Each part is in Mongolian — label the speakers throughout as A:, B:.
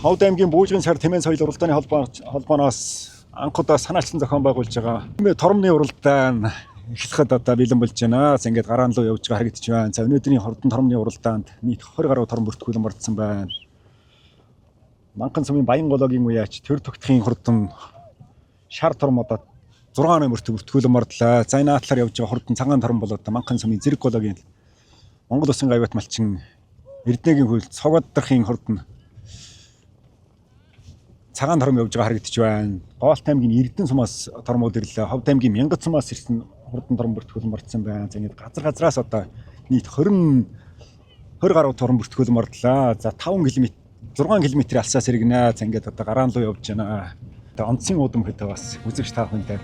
A: Ховд аймгийн Бүүжгийн сар Тэмээн соёл уралдааны холбооноос анх удаа санаачлан зохион байгуулж байгаа. Тормны уралдаан эхлэхэд одоо бэлэн болж байна. За ингээд гараан руу явж байгаа харагдаж байна. За өнөөдрийн хурдан тормны уралдаанд нийт 20 гаруй торм бүртгүүлэн мордсон байна. Манхан сумын Баян гологийн үеач төр тогтхын хурдан шар торм одоо 6 номерт бүртгүүлэн мордлоо. За энэ аатлаар явж байгаа хурдан цагаан торм бол одоо Манхан сумын зэрэг гологийн Монгол Улсын гавьяат малчин Эрдэнэгийн хөл цогодрахын хурдан цагаан торм явж байгаа харагдаж байна. Гоолт аймгийн Эрдэнэ сумаас тормууд ирлээ. Ховд аймгийн Мянгат сумаас ирсэн хурдан торм бүртгүүлэн мордсон байна. За ингээд газар газраас одоо нийт 20 гаруй торм бүртгүүлэн мордлоо. За 5 км 6 км алсаас иргэнэ. За ингээд одоо гараан руу явж байна. Одоо онцгийн удам хөтэ бас үзэгч та бүхэндээ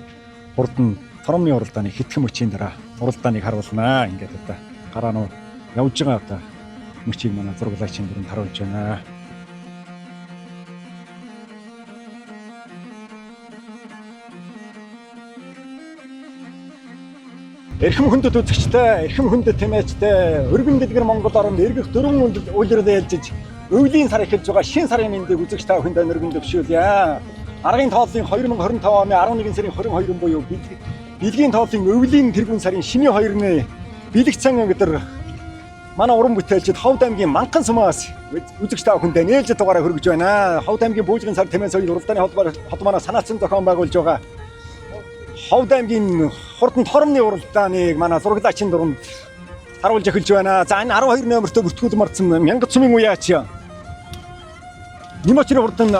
A: хурдан тормны уралдааны хэдхэн мөчийн дараа уралдааныг харуулнаа. Ингээд одоо гараа руу явж байгаа одоо мөчийг манай зураглагчийн дүрэнд харуулж байна. Эрхэм хүндэт үзэгчтэй, эрхэм хүндэт тэмээчтэй, өргөн дэлгэр Монгол оронд эргэх дөрвөн улирал ээлжиж өвлийн сар эхэлж байгаа шин сарын мэндийг үзэгч та бүхэнд өргөн дэвшүүлье. Аргын тооллын 2025 оны 11 сарын 22 буюу бэлгийн тооллын өвлийн тэргүүн сарын шинийн 2-ны бэлэг цан өдөр манай уран бүтээлчид Ховд аймгийн Манхан сумаас үзэгч та бүхэндээ нээлттэй дугаараа хүргэж байна. Ховд аймгийн Бүүжгэн сар тэмээн соёл уралдааны холбооноос санаачсан зохион байгуулж байгаа Ховд аймгийн хурдан тормны уралдааныг манай зураглагчийн дурэнд харуулж эхэлж байна. За энэ 12 номертой бүртгүүл мордсон Мянгат сумын уяач Нимочрын хурдан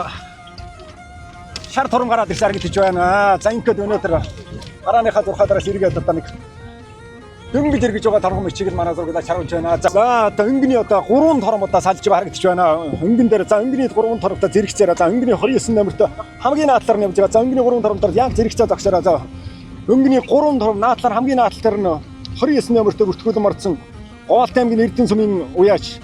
A: шар торм гараад ирсэн харагдаж байна. За ингээд өнөөдөр гарааныхаа зурхаа дараас эргээд одоо нэг дөнгөж эргэж байгаа торгон мөчийг л манай зураглагч харуулж байна. За одоо өнгөний одоо 3 торм одоо салж байгаа харагдаж байна. Өнгөн дээр за өнгөний 3 тормтой зэрэгцээр за өнгөний 29 номертой хамгийн наадлаар нь явж байгаа. За өнгөний 3 торм дээр яг зэрэгцээ зогсоороо. За өнгөний 3 торм наадлаар хамгийн наадал дээр нь 29 номертой бүртгүүлэн мордсон Гоолт аймгийн Эрдэнэ сумын уяач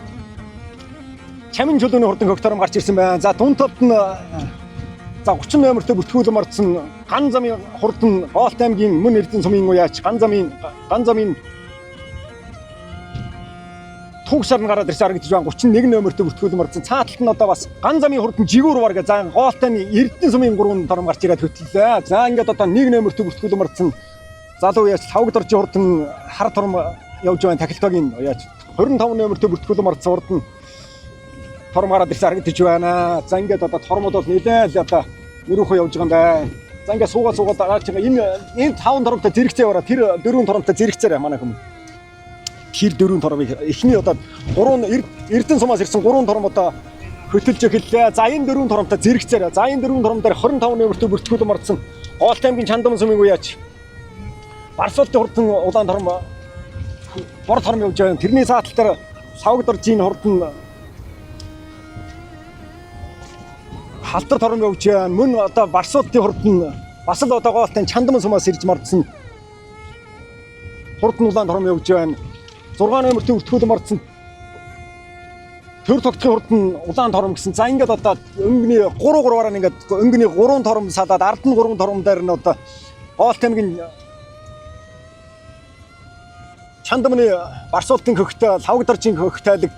A: Чамин чөлөөний хурдан хөх торм гарч ирсэн байна. За дунд талд нь за 30 номертой бүртгүүлэн мордсон Ган замын хурдан Гоолт аймгийн мөн Эрдэнэ сумын уяач Ган замын туг шарн гараад ирсэн харагдаж байна. 31 номертой бүртгүүлэн мордсон. Цааталт нь одоо бас Ган замын хурдан жигүүр вар гэ. За Гоолт аймгийн Эрдэнэ сумын 3 торм гарч ирээд хөтлөлөө. За ингээд одоо 1 номертой бүртгүүлэн мордсон залуу уяач Лавг доржийн хурдан хар торм явж байгаа тахилтоогийн уяач 25 номертой бүртгүүлэн мордсон хурдан торм гараад ирсэн харагдаж байна. За ингээд одоо тормууд бол нэлээд л одоо нөрөөхөө явж байгаа юм байна. За ингээд суугаад дараач байгаа. Энэ 5 тормтой зэрэгцээ яваараа. Тэр 4 тормтой зэрэгцээрэй манай хүмүүс. Тэр 4 тормыг эхний одоо 3 Эрдэнэ сумаас ирсэн 3 торм одоо хөтөлж эхэллээ. За энэ 4 тормтой зэрэгцээрэй. За энэ 4 торм дээр 25 номертой бүртгүүлэн мордсон Гоолт аймгийн Чандам сумын уяач Барсуултын хурдан улаан торм бор торм явж байгаа. Тэрний цаатал дээр Савг доржийн хурдан халдар торм явж байна. Мөн одоо Барсуултын хурдан бас л одоо Гоолтын Чандам сумаас ирж мордсон хурдан улаан торм явж байна. 6 номертой бүртгүүлэн мордсон төр тогтхын хурдан улаан торм гэсэн. За ингээд одоо өнгөний 3 3-аараа ингээд өнгөний 3 торм салаад ард нь 3 торм дээр нь одоо Гоолт аймгийн Чандамны Барсуултын хөхтэй Лавг доржийн хөхтайлэг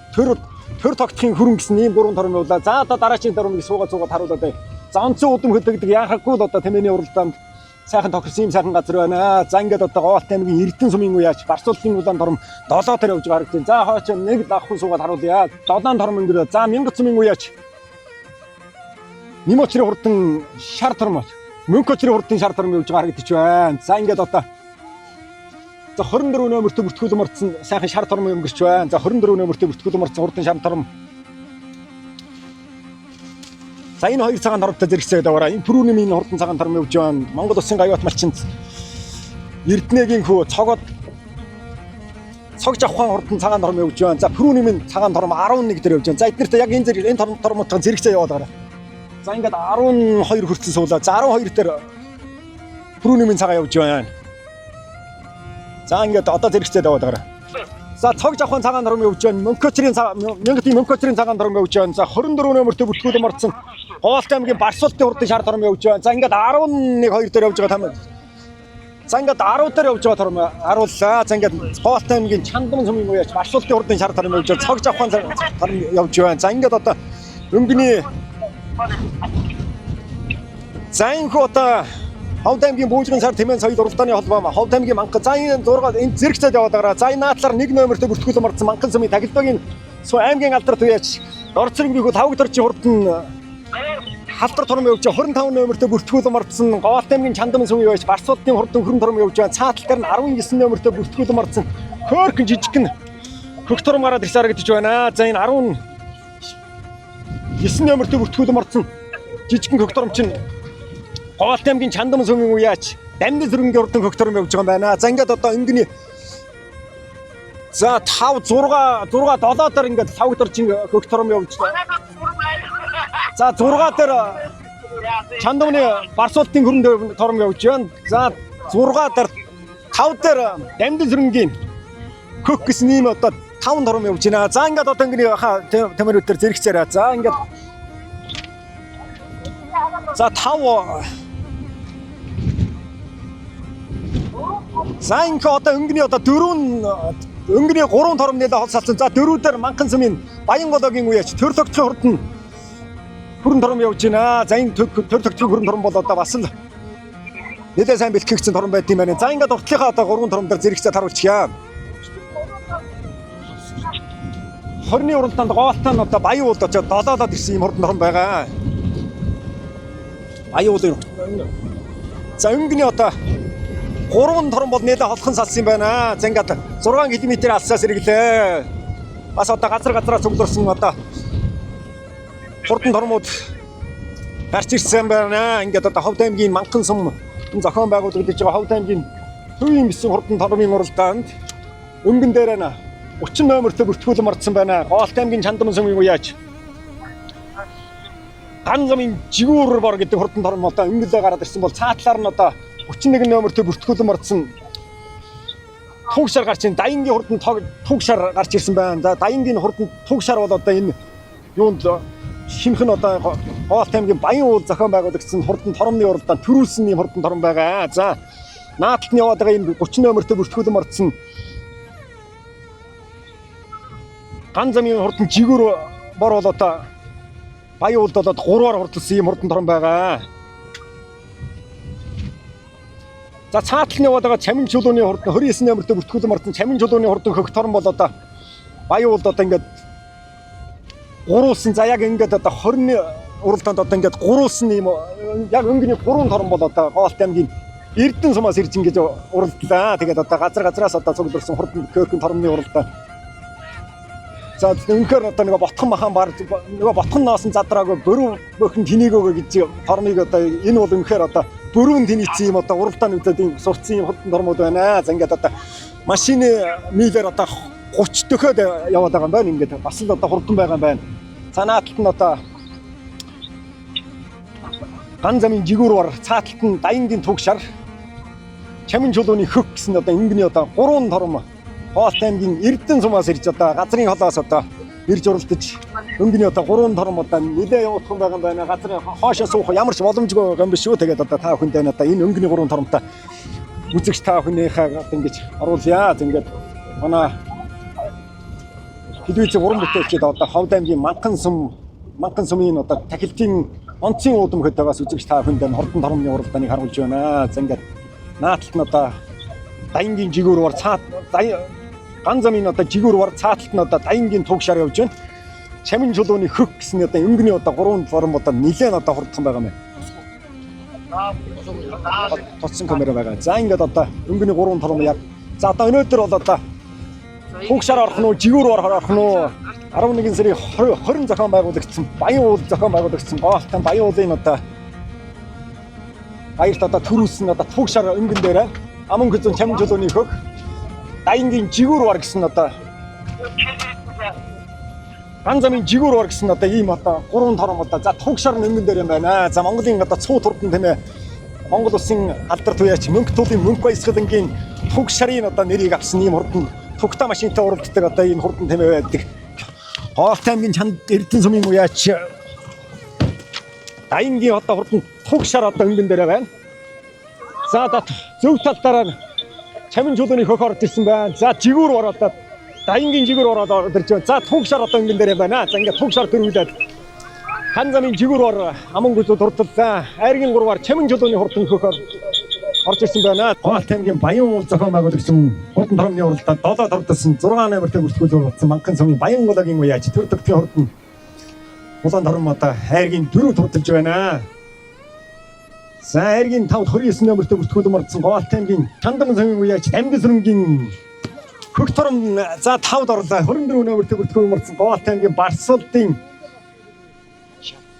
A: төр тогтхын хөрөн гэсэн ийм 3 торм явуулаа. За одоо дараагийн тормыг суугаад харуулаад бай. За онцон удам хөдөгдөг яхахгүй л одоо тэмээний уралдаанд сайхан тохирсон юм сайхан газар байна. За ингээд одоо Гоолт аймгийн Эрдэнэ сумын уяач Барсуултын улаан торм 7 дээр явж байгаа харагдаж. За хойч нэг давхуу суугаад харуулъя. 7 торм өнгөрөө. За Мянгат сумын уяач Нимочрын хурдан шар торм Мөнкөчрийн хурдан шар торм явж байгаа харагдаж байна. За ингээд одоо за 24 номертой бүртгүүлэн мордсон сайхан шар торм өнгөрч байна. За 24 номертой бүртгүүлэн мордсон хурдан шар торм. За энэ хоёр цагаан тормтой зэрэгцээ даваараа. Энэ түрүүний минь хурдан цагаан торм явж байна. Монгол Улсын гавьяат малчинд Эрдэнэгийн хүү цогод цогж авахын хурдан цагаан торм явж байна. За түрүүний минь цагаан торм 11 дээр явж байна. За эднэрт яг энэ зэрэг энэ тормуудын зэрэгцээ яваад байгаа. За ингээд 12 хүрсэн суулаа. За 12 дээр түрүүний минь цагаан явж байна. За ингээд одоо зэрэгцээ яваад байгаа. За цогж авахын цагаан торм явж байна. Мөнкөчрийн Мянгатын Мөнкөчрийн цагаан торм явж байна. За 24 номертой бүртгүүлэн мордсон Гоолт аймгийн Барсуултын хурдан шар торм явж байна. За ингээд 11 2 дээр явж байгаа там. За ингээд 10 дээр явж байгаа торм харууллаа. За ингээд Гоолт аймгийн Чандам сумын уяач Барсуултын хурдан шар торм явж байна. Цогж авахын торм явж байна. За ингээд одоо өнгөний За энэ хүү одоо Ховд аймгийн Бүүжгэн сар тэмээн соёл уралдааны холбоо Ховд аймгийн Манхан. За энэ 6 энэ зэрэгцээд яваад байгаа. За энэ наадлаар нэг номертой бүртгүүлэн мардсан Манхан сумын тагилбагийн суу аймгийн алдар туяач Дорцоргийн хүү тавг доржийн хурдан халдар турам явж 25 номертой бүртгүүлэн мардсан Гоолт аймгийн Чандам сумын явж Барсуудын хурдан хөрөн турам явж байгаа. Цаатал дээр нь 19 номертой бүртгүүлэн мардсан хөөрхөн жижигхэн хөх турам гараад ирсэн харагдаж байна. За энэ 19 номертой бүртгүүлэн мардсан жижигхэн хөх турам чинь Гоолт аймгийн Чандам сумын үеач Дамдын зүрхэнгийн урдан хөх турам явж байгаа юм байна. За ингээд одоо өнгөний за 5 6 6 7 дээр ингээд лавг доржин хөх турам явж за 6 дээр Чандамны Барсуултын хөрөнд тором явж байна. За 6 дээр 5 дээр Дамдын зүрхэнгийн хөх гэсэн ийм одоо 5 тором явж байна. За ингээд одоо өнгөний хаа тамирууд дээр зэрэгцээрэй. За ингээд за 5 За ингээ одоо өнгөний одоо 4 өнгөний 3 тором нэлээ хол салсан. За 4 дээр Манхан сумын Баянгологийн үеэч төр тогтхын хурдан хүрэн тором явж байна. За энэ төр тогтхын хүрэн тором бол одоо бас л нэлээ сайн бэлтгэгдсэн тором байд юм байна. За ингээд уртлынхаа одоо 3 тором дээр зэрэгцээ таруулчихъя. 20-ны уралдаанд гоолтой нь одоо Баян уулд очиод долоолоод ирсэн юм хурдан тором байгаа. Баян уулын за өнгөний одоо 3 торон бол нэлээ холхон салсан юм байна. За ингээд 6 км алсаас сэргэлээ. Бас одоо газар газараа цугларсан одоо хурдан тормууд гарч ирсэн байна. Ингээд одоо Ховд аймгийн Манхан сум зохион байгуулагдаж байгаа Ховд аймгийн төвийн бисэн хурдан тормын уралдаанд өнгөн дээр нь 30 номертой бүртгүүлэн мардсан байна. Гоолт аймгийн Чандам сумын үеач Ган замын жигүүр бор гэдэг хурдан торм одоо өнгөлөө гараад ирсэн бол цаатлаар нь одоо 31 номертой бүртгүүлэн мардсан туг шар гарч ин Даянгийн хурдан туг шар гарч ирсэн байна. За Даянгийн хурдан туг шар бол одоо энэ юунд шинэх нь одоо Гоолт аймгийн Баян уул зохион байгуулагдсан хурдан торомны уралдаанд төрүүлсэн юм хурдан тором байгаа. За наадталт нь яваад байгаа энэ 30 номертой бүртгүүлэн мардсан Ган замын хурдан жигүүр бор бол одоо Баян уулд болоод 3-аар хурдалсан юм хурдан тором байгаа. За цаатал нь яваад байгаа Чамин чулууны хурдан 29 номертой бүртгүүлэн мардсан Чамин чулууны хурдан хөх торон бол одоо Баян уулд одоо ингээд гуруулсан. За яг ингээд одоо 20-ны уралдаанд одоо ингээд гуруулсан юм яг өнгөний 3 торон бол одоо Гоолт аймгийн Эрдэнэ сумаас ирж ингэж уралдлаа. Тэгээд одоо газар газраас одоо цугларсан хурдан хөөрхөн торомны уралдаан. За үнэхээр одоо нөгөө ботхон махан бар нөгөө ботхон ноосон задраагүй бөрөв бөхн тэнийгөөгөө гэж тормыг одоо энэ бол үнэхээр одоо бөрөв тэнийцсэн юм одоо уралдаан үзээд юм сурцсан юм хурдан тормууд байна. За ингээд одоо машины милээр одоо 30 дөхөөд яваад байгаа юм байна. Ингээд бас л одоо хурдан байгаа юм байна. Цанааталт нь одоо ган замын жигүүр бар цааталт нь Даянгийн туг шар Чамин чулууны хөх гэсэн одоо өнгөний одоо 3 тором Хоолт аймгийн Эрдэнэ сумаас ирж одоо газрын холоос одоо ирж уралдаж өнгөний одоо 3 тором одоо нэлээ явуулах байгаа юм байна. Газрын хоошоо суух ямар ч боломжгүй юм биш үү. Тэгээд одоо та бүхэндээ одоо энэ өнгөний 3 торомтой үзэгч та бүхнийхээ одоо ингэж оруулъя. Ингээд манай телевизийн уран бүтээлчид одоо Ховд аймгийн Манхан сум Манхан сумын одоо тахилтын онцгийн уудам хөдөөгөөс үзэгч та бүхэндээ хурдан торомны уралдааныг харуулж байна. За ингээд нааталт нь одоо Даянгийн жигүүр бар цаат ган замын одоо жигүүр бар цааталт нь одоо Даянгийн туг шар явж байна. Чамин чулууны хөх гэсэн одоо өнгөний одоо 3 тором одоо нэлээд одоо хурдхан байгаа юм байна. Тоцсон камера байгаа. За ингээд одоо өнгөний 3 тором яг за одоо өнөөдөр бол одоо туг шар орох нь уу, жигүүр орох нь уу 11 сарын 20 зохион байгуулагдсан Баян уул зохион байгуулагдсан Гоолтон Баян уулын одоо баярт одоо төрүүлсэн одоо туг шар өнгөн дээр Аман хөзөн Чамин чулууны хөх Даянгийн жигүүр бар гэсэн одоо ган замын жигүүр бар гэсэн одоо ийм одоо 3 тором одоо за туг шар өнгөн дээр юм байна. За Монголын одоо цуу турдан тийм ээ Монгол улсын алдар туяач мөнх тулын мөнх баясгалангийн туг шарын одоо нэрийг авсан ийм хурдан тугта машинтай уралддаг одоо ийм хурдан тийм ээ байдаг. Гоолт аймгийн Чанд Эрдэнэ сумын уяач Даянгийн одоо хурдан туг шар одоо өнгөн дээр байна. За одоо зөв тал дараа Чамин чулууны хөх орж ирсэн байна. За жигүүр бар одоо Даянгийн жигүүр ороод орж ирж байна. За туг шар одоо өнгөн дээр байна. За ингээд туг шар дөрвөлээд Хан замын жигүүр ор аман гүзүү дурдлаа. Айргийн 3-аар чамин жолооны хурдан хөхөр орж ирсэн байна. Гоолт аймгийн Баян уул зохион байгуулагчин хурдан торомны уралдаанд 7 дурдсан 6 номертой бүртгүүлэн оролцсон Манхан сумын Баян гулагийн уяач төр төгтгийн хурдан улаан тором одоо айргийн 4 дурдалж байна. За айргийн 5 29 номертой бүртгүүлэн оролцсон Гоолт аймгийн Чандан сумын уяач Амьд сүрэнгийн хөх тором за 5-д орлоо. 24 номертой бүртгүүлэн оролцсон Гоолт аймгийн Барсуулдын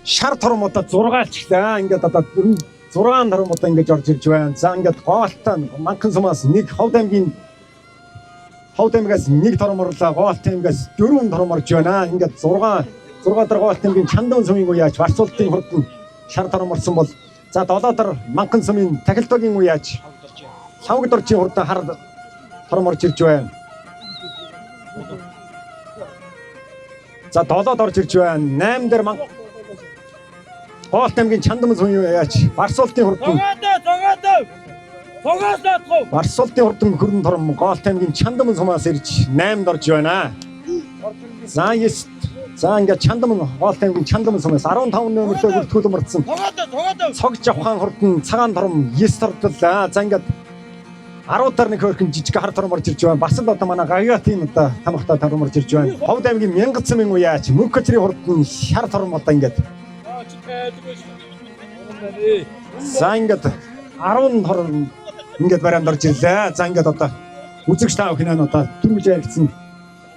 A: шар тором одоо 6-члаа. Ингээд одоо 6 тором одоо ингэж орж ирж байна. За ингээд Гоолт Манхан сумаас 1, Ховд аймгийн Ховд аймгаас 1 тором орлоо. Гоолт аймгаас 4 тором орж байна. Ингээд 6 6 дараа Гоолт аймгийн Чандан сумын уяач Барсуулдын хурдан шар тором орсон бол за 7 дараа Манхан сумын Тахилтогийн уяач Лавг доржийн хурдан хар тором орж ирж байна. За 7-д орж ирж байна. 8 дээр Гоолт аймгийн Чандам сумын уяач Барсуулдын хурдан Барсуулдын хурдан хөрөн тором Гоолт аймгийн Чандам сумаас ирж 8-д орж байна. За 9 за ингээд Чандам Гоолт аймгийн Чандам сумаас 15 нөмөрлөө бүртгүүлэн мөрдсөн. Цог жавхаан хурдан цагаан тором 9 ордлаа. За ингээд 10 дараа нэг хөөрхөн жижиг хар тором орж ирж байна. Бас л одоо манай гагатын одоо тамхтай тором орж ирж байна. Ховд аймгийн Мянган сумын уяач Мөнхөчрийн хурдан шар тором одоо ингээд за ингээд 10 тором ингээд барианд орж ирлээ. За ингээд одоо үзэгч та бүхэн одоо түргэж яригдсан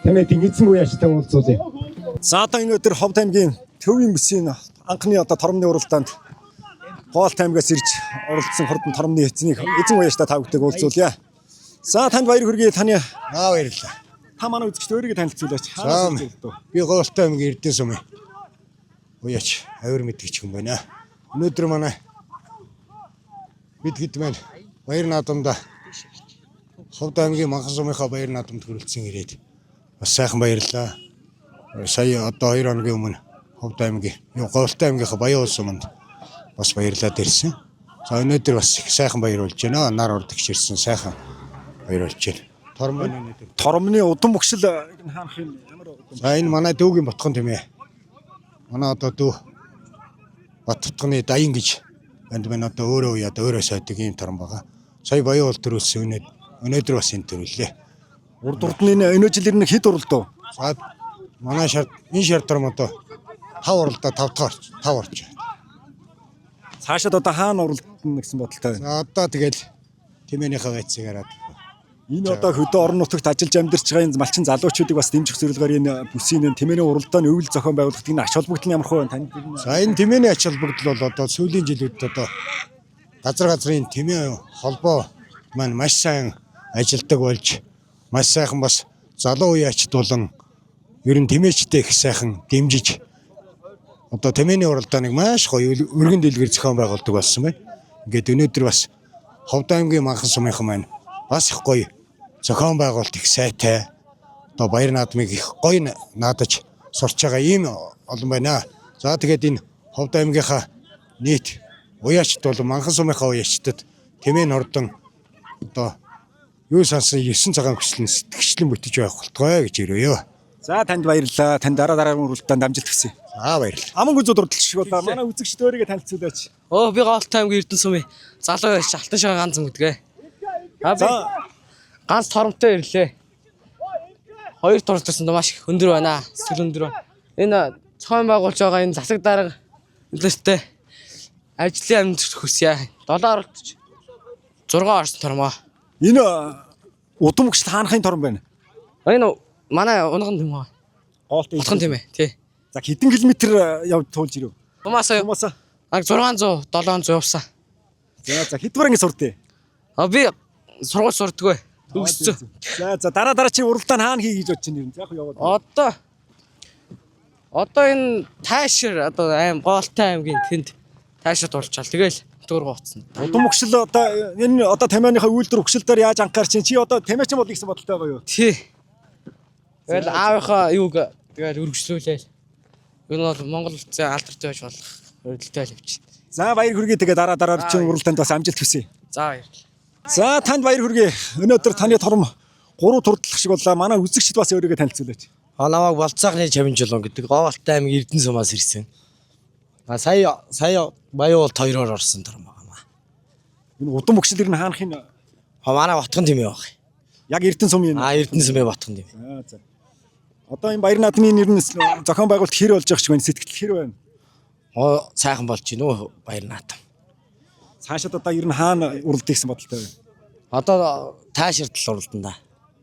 A: тэмээдийн эзэн уяачтай уулзуулъя. За одоо энэ өдөр Ховд аймгийн Төвийн бүсийн анхны одоо торомны уралдаанд Гоолт аймгаас ирж оролцсон хурдан торомны эзнийг эзэн уяачтай та бүхтэйг уулзуулъя. За танд баяр хүргэе. Таны
B: Аа, баярлалаа.
A: та манай үзэгчд өөрийгөө танилцуулаач.
B: За,
A: Хаанаас ирж байна вэ?
B: Би Гоолт аймгийн Эрдэнэ сумын уяач авир мэдгч хүн байна. Өнөөдөр манай бид хэд маань баяр наадамда Ховд аймгийн Манхан сумынхаа баяр наадамд хүрэлцэн ирээд бас сайхан баярлалаа. Сая одоо 2 хоногийн өмнө Ховд аймгийн Гоолт аймгийнхаа Баян уул суманд бас баярлаад ирсэн. За өнөөдөр бас их сайхан баяр болж байна. Нар урдагч ирсэн сайхан баяр болж байна. Тором байна өнөөдөр.
A: Торомны удам өгшил энэ хаанах юм ямар удам?
B: За энэ манай дүүгийн ботхон тийм ээ. Манай одоо дүү Баттганы даян гэж банд маань одоо өөрөө уяад өөрөө сойдог ийм торон байгаа. Сая Баян уул төрүүлсэн өнөөдөр бас энэ төрүүллээ.
A: Урд урд нь энэ өнөө жил ер нь хэд уралдав?
B: За манай шар энэ шар тором одоо 5 уралдаа 5 дахь 5 орж байна.
A: Цаашаад одоо хаана уралдана гэсэн бодолтой байна.
B: За одоо тэгэл тэмээнийхээ байцыг хараад
A: Энэ одоо хөдөө орон нутагт ажиллаж амьдарч байгаа энэ малчин залуучуудыг бас дэмжих зорилгоор энэ бүсийн энэ тэмээний уралдааны өвөл зохион байгуулалт энэ ач холбогдол нь ямар хөө байна танд?
B: За энэ тэмээний ач холбогдол бол одоо сүүлийн жилүүдэд одоо газар газрын тэмээ холбоо маань маш сайн ажилдаг болж маш сайхан бас залуу үеачд болон ер нь тэмээчтэй их сайхан дэмжиж одоо тэмээний уралдааныг маш гоё өргөн дэлгэр зохион байгуулдаг болсон байна. Ингээд өнөөдөр бас Ховд аймгийн Манхан сумынхан маань бас их гоё зохион байгуулалт их сайтай одоо баяр наадмыг их гоё наадаж сурч байгаа ийм олон байна. За тэгээд энэ Ховд аймгийнхаа нийт уяачд бол Манхан сумынхаа уяачдад тэмээн хордон одоо юу сансан 9 цагаан хүслэн сэтгэгчлэн бүтэж байх болтугай гэж ирээё.
A: За танд баярлалаа. Танд дараа дараагийн уралдаанд амжилт хүсье.
B: За баярлалаа.
A: Аман гүзүүд урдалж шиг болоо. Манай үзэгчд өөрийгөө танилцуулаач.
C: Өө би Гоолт аймгийн Эрдэнэ сумын залуу байж алтан шагаа ганц гэдгээ. А би
A: За
C: ганц торомтой ирлээ. Хоёр туралдсан маш их өндөр байна. Сэтгэл өндөр байна. Энэ зохион байгуулж байгаа энэ засаг дарга нөлөөтэй ажлын амжилт хүсье. 7 оролцож 6 орсон тормоо.
A: энэ удам өгшил хаанахын торон байна.
C: Энэ манай унган тийм үү?
A: Гоолт
C: Ботхон тийм ээ. Тий.
A: За хэдэн километр явж туулж ирэв?
C: Тумаасаа
A: Тумаасаа.
C: яг 600 700 явсан.
A: За за хэдвэр анги сурдээ?
C: А би сургууль сурдаггүй. Төгссөн.
A: За за дараа дараа чи уралдаан хаана хий гэж бодож байна юм. За яг яваад.
C: Одоо энэ таашир одоо аим Гоолтой аймгийн тэнд таашир дурчаал. Тэгэл дөрөв гоцсон.
A: Удам өгшил одоо энэ одоо тамианыхаа үйлдвэр өгшил дээр яаж анхаарч чинь чи одоо тамиачин болно гэсэн бодолтой байгаа юу?
C: Тий. Тэгэл аавынхаа юуг тэгэл өргөжлүүлээл. Ер нь бол Монгол улсын алдартай байж болох өрөлдөлтэй л явчих.
A: За баяр хүргэе тэгээ дараа дараа чинь уралдаанд бас амжилт хүсье.
C: За баярлалаа.
A: За танд баяр хүргэе. Өнөөдөр таны тором 3 турдлах шиг боллоо. Манай үзэгчд бас өөрийгөө танилцуулаач.
D: А намайг Болцоохны Чаминжлон гэдэг Гоолт аймгийн Эрдэнэ сумаас ирсэн. А сая Баян уулд хоёроор орсон тором байгаа маа.
A: Энэ удам өгшил ер нь хаанахын
D: А манай Ботхон тэмээ баг.
A: Яг Эрдэнэ сумын.
D: А Эрдэнэ сумын Ботхон тэмээ.
A: Аа за. Одоо энэ баяр наадмын ер нь зохион байгуулалт хэр болж байгаа ч байна? Сэтгэл хэр байна?
D: Оо сайхан болж гин үү баяр наадам.
A: Цаашаад одоо ер нь хаана уралдах гэсэн бодолтой байна?
D: Одоо тааширтал уралдан да.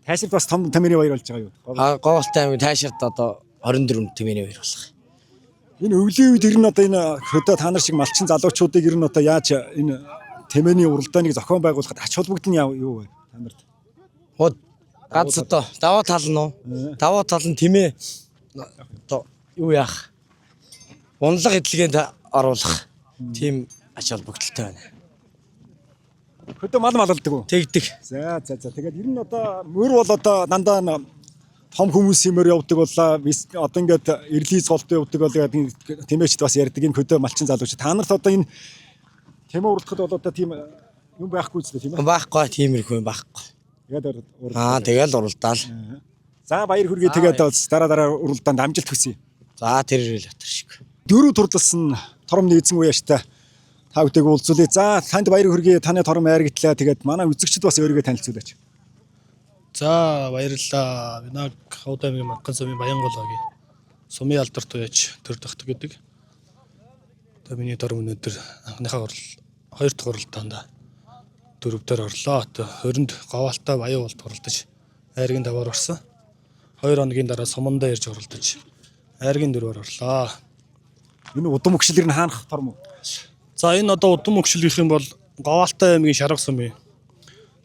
A: Тааширт бас том тэмээний баяр болж байгаа юу?
D: А Говьалтай аймгийн тааширт одоо 24 тэмээний баяр болох.
A: Энэ өвлийн үед ер нь одоо энэ хөдөө та нар шиг малчин залуучуудыг ер нь одоо яаж энэ тэмээний уралдааныг зохион байгуулахад ач холбогдол нь юу вэ? Та нарт.
D: Хоо ганц одоо даваа тал нь уу? Даваа тал нь тэмээ одоо юу яах? Унлаг эдлэгээнд оруулах тийм ач холбогдолтой байна.
A: Хөдөө мал малалдаг уу?
D: Тэгдэг.
A: За. Тэгээд ер нь одоо мөр бол одоо дандаа том хүмүүсийн мөр явдаг боллаа. Одоо ингээд эрлиз голтой явдаг бол гэдэг тэмээчд бас ярьдаг энэ хөдөө малчин залууч. Та нарт одоо энэ тэмээ уралдахад бол одоо тийм юм байхгүй ч тийм ээ.
D: Байхгүй тиймэрхүү юм байхгүй.
A: Тэгээд уралдаа.
D: Аа тэгэл уралдаал.
A: За баяр хүргэе, тэгээд бас дараа уралдаанд амжилт хүсье.
D: За тэр ирэл батар шиг.
A: Дөрөв турласан торомны эзэн үеаштай та бүтэйг уулзуулъя. За танд баяр хүргэе. Таны тором айрагдлаа. Тэгээд манай үзэгчд бас өөрийгөө танилцуулаач.
E: За баярлалаа. Винаг Ховд аймгийн Манган сумын Баянгол лагийн сумын алдарт уяач төр тогтог гэдэг. Одоо миний тором өнөөдөр анхныхаа урал хоёр дахь уралдаанд дөрөвдөр орлоо. Одоо 20-нд Говьалтай Баян уулд уралдаж айргийн даваар орсон. 2 хоногийн дараа сумандаа ирж уралдаж айргийн дөрвөөр орлоо.
A: Энэ удам өгшил ер нь хаанах тором уу?
E: За энэ одоо удам өгшил гэх юм бол Говьалтай аймгийн Шарга сумын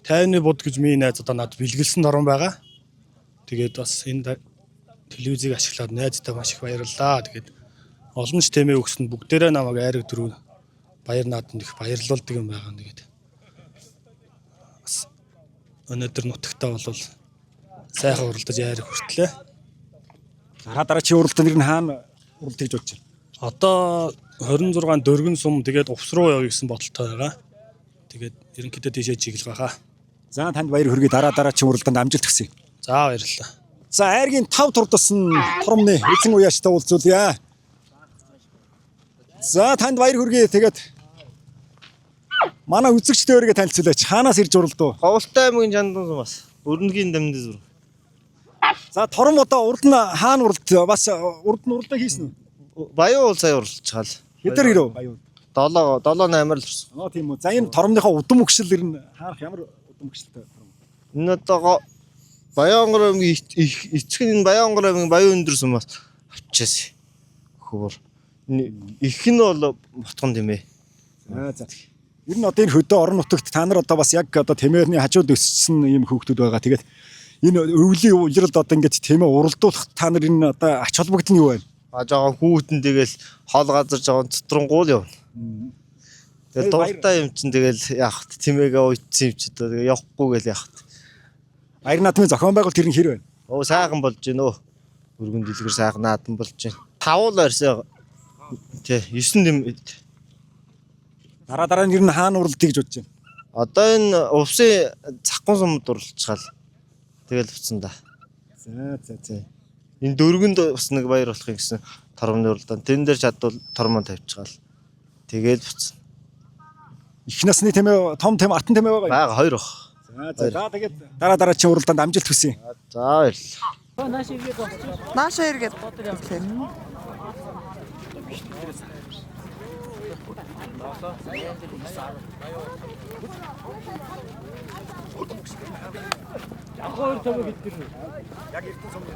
E: 50-ны буд гэж миний найз одоо надад бэлгэлсэн торон байгаа. Тэгээд бас энэ телевизийг ашиглаад найздаа маш их баярлалаа. Тэгээд олон ч тэмээ өгсөн бүгдээрээ намайг айраг дөрөв баяр нааданд их баярлуулдаг юм байгаа. Тэгээд бас өнөөдөр нутагтаа бол сайхан уралдаж айраг хүртлээ.
A: Дараа чи уралдаанд ер нь хаана уралдах гэж бодож байна?
E: Одоо 26 дөргөн сум тэгээд увс руу явъя гэсэн бодолтой байгаа. Тэгээд ерөнхийдөө тийшээ чиглэх байхаа.
A: За танд баяр хүргэе. Дараа чи уралдаанд амжилт хүсье.
E: За баярлалаа.
A: За айргийн 5 турдсан торомны эзэн уяаштай уулзуулъя. За танд баяр хүргэе. Тэгээд манай үзэгчдээ өөрийгөө танилцуулаач. Хаанаас ирж уралдав?
F: Говьалтай аймгийн Чандан сумаас Өрнөгийн дамны зүр.
A: За тором одоо урд нь хаана уралд бас урд нь уралдаа хийсэн үү?
F: Баян уул сая уралдчихал.
A: Хэдэр ирэв? Баян.
F: 7 7 8-аар л орсон.
A: Аа тийм үү. За энэ торомныхоо удам өгшил ер нь хаанах ямар удам өгшилтэй тором?
F: Энэ одоо Баян онгор аймгийн эцэг нь энэ Баян онгор аймгийн Баян өндөр сумаас авчаас. Хөвөр. Их нь бол ботгон тийм ээ.
A: За за. Ер нь одоо энэ хөдөө орон нутагт та нар одоо бас яг одоо тэмээний хажууд өссөн ийм хүүхдүүд байгаа. Тэгээд энэ өвлийн улиралд одоо ингэж тэмээ уралдуулах та нар энэ одоо ач холбогдол нь юу вэ?
F: А жоохон хүүхдэн тэгэл хол газар жоохон цотрон явна. Тэгэл дуртай юм чинь тэгэл яах вэ? Тэмээгээ уйдсан юм чи одоо тэгээ явахгүй гэл яах вэ?
A: Баяр наадмын зохион байгуулалт тэр нь хэр вэ?
F: Оо сайхан болж гин өө. Өргөн дэлгэр сайхан наадам болж гин. Тавуул орсоо. Тэ 9 дэм.
A: Дараа нь ер нь хаана уралдъя гэж бодож байна?
F: Одоо энэ увсын цахгун сумд уралдчихал. Тэгэл буцсан да.
A: За.
F: Энэ дөргөнд бас нэг баяр болох юм гэсэн торомны уралдаан. Тэн дээр чадвал тормоо тавьчихал. Тэгэл буцсан.
A: Их насны тэмээ, том тэмээ, артан тэмээ байгаа юу?
F: Бага хоёр бах.
A: За. За тэгээд дараа чи уралдаанд амжилт хүсье.
F: За баярлалаа.
G: Нааша эргээд.
A: Яг Эрдэнэ сумын.